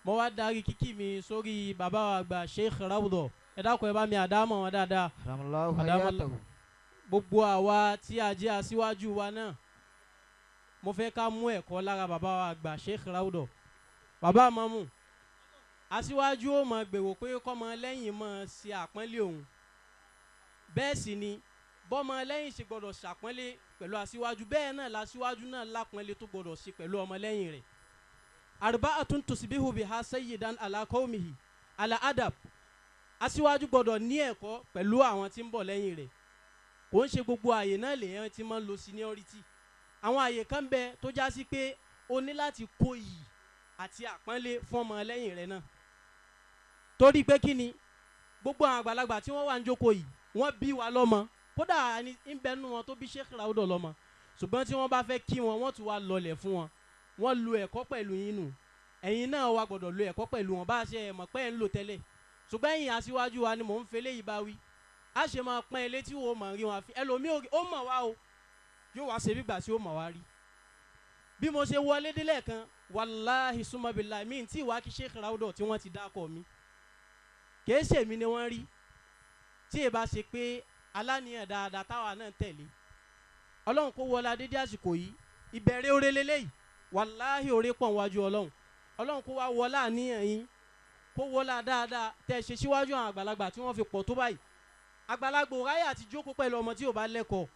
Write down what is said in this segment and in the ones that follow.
Mo wá darí kíkí mi sórí bàbá wa àgbà Sheikh Rawdo. Ẹ dákun, ẹ bá mi àdámọ̀ wọn dáadáa. Allahu Adamu- hayatahu. Gbogbo àwa tí a jẹ́ aṣíwájú wa náà, mo fẹ́ ká mú ẹ̀kọ́ lára bàbá wa àgbà Sheikh Rawdo. Bàbá mamu aṣíwájú ó mọ gbèrò pé kọ́mọ lẹ́yìn mọ̀ ṣe àpọ́nlé òun. Bẹ́ẹ̀ sì ni bọ́mọ lẹ́yìn ṣe gbọ́dọ̀ ṣàpọ́nlé pẹ̀lú aṣíwájú, bẹ́ẹ̀ náà làṣíwájú náà lápọ́nlé tó gbọ́dọ̀ ṣe pẹ̀lú ọmọ lẹ́yìn rẹ̀. Arba'atun tusbihu biha sayyidan ala qawmihi ala adab. Aṣíwájú gbọ́dọ̀ ní ẹ̀kọ́ pẹ̀lú àwọn tí ń bọ̀ lẹ́yìn rẹ̀. Kò ń ṣe gbogbo àyè náà lèèyàn ti máa ń lo seniority. Àwọn àyè kan bẹ tó já sí pé o ní láti kó iyì àti àpọ́nlé fún ọmọ lẹ́yìn rẹ̀ náà, torí pé kí ni? Gbogbo àwọn àgbàlagbà tí wọ́n wà ń jókòó yìí, wọ́n bí wa lọ́mọ. Kódà ní ń bẹ nínú wọn tó bí Sheikh Rawdo lọ́mọ, ṣùgbọ́n tí wọ́n bá fẹ́ kí wọn, wọ́n tún wá lọlẹ̀ fún wọn. Wọ́n lo ẹ̀kọ́ pẹ̀lú yín nù. Ẹ̀yin náà wá gbọ́dọ̀ lo ẹ̀kọ́ pẹ̀lú wọn bá a ṣe mọ̀ pé ẹ̀ ń lò tẹ́lẹ̀. Ṣùgbọ́n ẹ̀yin aṣíwájú wa ni mò ń fẹlẹ́ yìí bá wí. A ṣe máa pọ́n ẹ létí wo mọ̀ rí wọn àfi ẹlòmíì ó mọ̀ wá o, yóò wá ṣe bí gbà tí ó mọ̀ wá rí. Bí mo ṣe wọlé délẹ̀ kan, wàláhì súnmọ́bìlà mi tí ìwà kí Sheikh Rawdo tí wọ́n ti dákọ̀ mi, kìí ṣèmi ni wọ́n rí. Tí ì bá ṣe pé aláníyàn dáadáa táwa náà tẹ̀lé, Ọlọ́run kó wọlé adédé àsìkò yìí, ìbẹ̀rẹ̀ oore lélẹ́yìí. Wàláhì, oore pọ̀ wájú Ọlọ́run. Ọlọ́run kó wá wọlé àníyàn yín, kó wọlé dáadáa tẹ́ ẹ ṣe síwájú àwọn àgbàlagbà tí wọ́n fi pọ̀ tó báyìí. Àgbàlagbà ò ráyè àti jókòó pẹ̀lú ọmọ tí ò bá lẹ́kọ̀ọ́.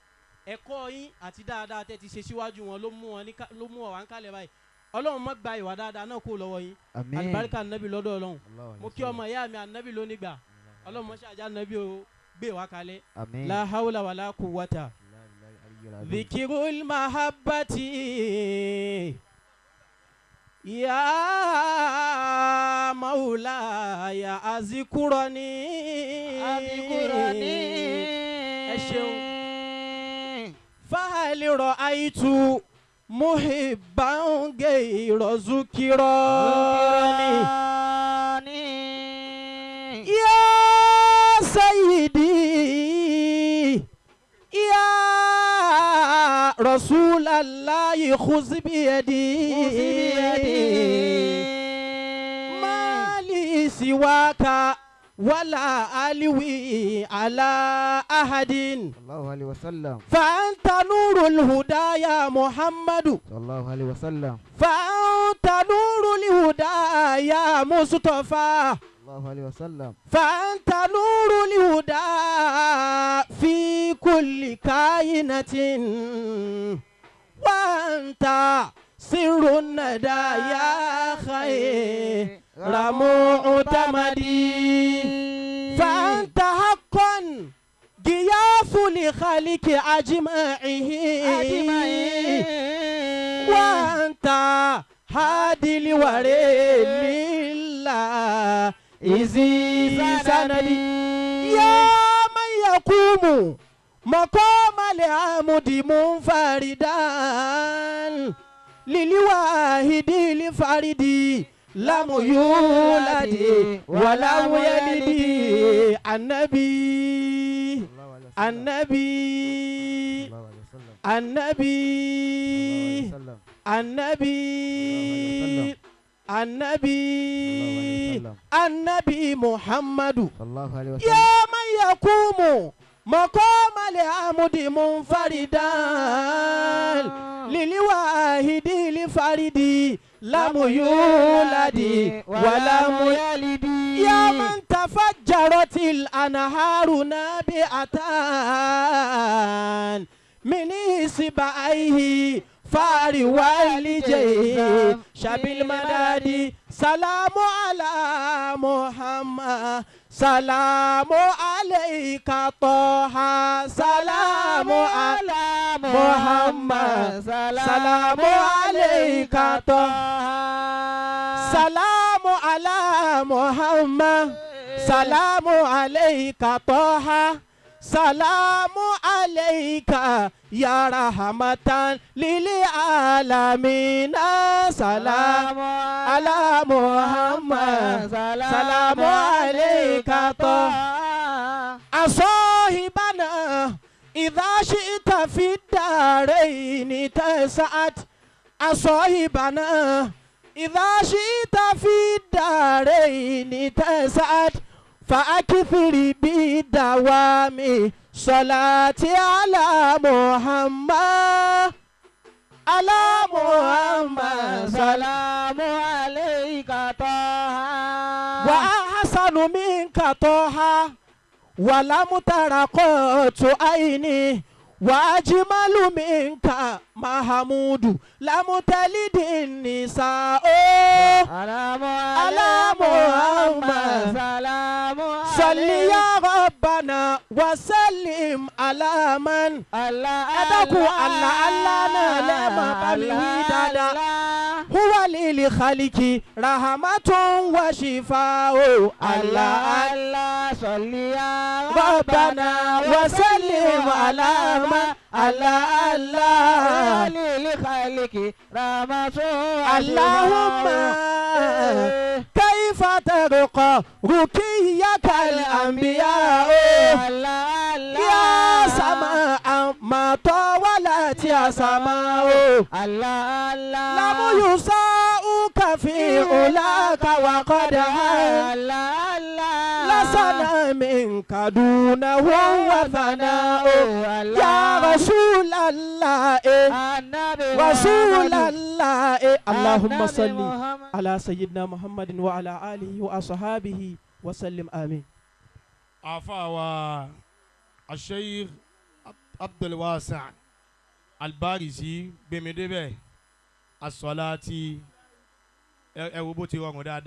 Ẹ̀kọ́ yín àti dáadáa tẹ́ ti ṣe síwájú wọn ló mú wọn ní ló mú wọn wá ń kálẹ̀ báyìí. Ọlọ́run má gba ìwà dáadáa náà kó lọ́wọ́ yín. Àmín. Alibarika Nabi lọ́dọ̀ Ọlọ́run. Allahu Mo kí ọmọ ìyá mi Anabi ló nígbà. Ọlọ́run mọ́ṣẹ́ àjà Anabi ó gbé wá kalẹ̀. Àmín. La hawla wala quwwata. Dhikirul mahabbati ya maulaya azikurani. Azikurani. Ẹ ṣeun. Fahali ra'aytu muhibban ghayra zukirani. Ya sayyidi ya rasulallahi khuz biyadi. Mali siwaka wala alwi ala ahadin. Sallallahu alayhi wa sallam. فأنت نور الهدى يا محمد. Sallallahu alayhi wa sallam. فأنت نور الهدى يا مصطفى. Sallallahu alayhi wa sallam. فأنت نور الهدى في كل كائنة، وأنت سر الندى يا خير معتمدي. فأنت حقا غياث لخلق أجمعه، وأنت هادي الورى لله إذي سندي. يا من يقوم مقام العمد منفردا للواحد الفرد، لم يولد ولم يلد، النبي، النبي، النبي، النبي، النبي، النبي محمد. يا من يقوم مقام العمد منفردا للواحد الفرد، لم يولد ولم يلد. يا من تفجرت الأنهار نابعتان من إصبعيه فار والجيش بالمداد. سلام على محمد، سلام عليك طه، سلام على محمد، سلام عليك طه، سلام على محمد، سلام عليك طه، سلام عليك يا رحمة للعالمين، سلام على محمد، سلام عليك طه. أصاحبنا إذا شئت في الدارين تسعد. أصاحبنا إذا شئت في الدارين. الدارين تسعد فأكثر بالدوام صلاة على محمد على محمد سلام عليك طه وأحسن منك طه ولم تر قط عيني وأجمل منك محمود لم تلد النساء على على محمد سلام صل يا ربنا وسلم على من الله ẹ dákun Allah Allah náà lẹ́ẹ̀ máa bá mi wí dáadáa. هو للخلق رحمة وشفاء الله الله صل يا ربنا وسلم على من الله الله للخلق رحمة اللهم كيف ترقى رقيك الأنبياء الله الله يا سماء ما طولت يا سماء الله الله لم يساؤك في علاك وقد الله الله لسنا منك دونه وثناء يا رسول الله النبي رسول محمد. الله اللهم النبي صل محمد. على سيدنا محمد وعلى آله وأصحابه وسلم آمين. Àfàwà Asheikh Abdulwasa Albarisi gbẹmídébẹ asọláàtì ẹ wo bó ti rọrùn dáadáa.